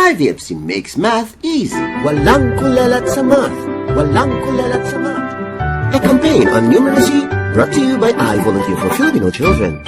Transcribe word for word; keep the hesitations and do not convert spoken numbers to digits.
I V F C makes math easy. Walang kulelat sa math. Walang kulelat sa math. A campaign on numeracy brought to you by I Volunteer for Filipino Children.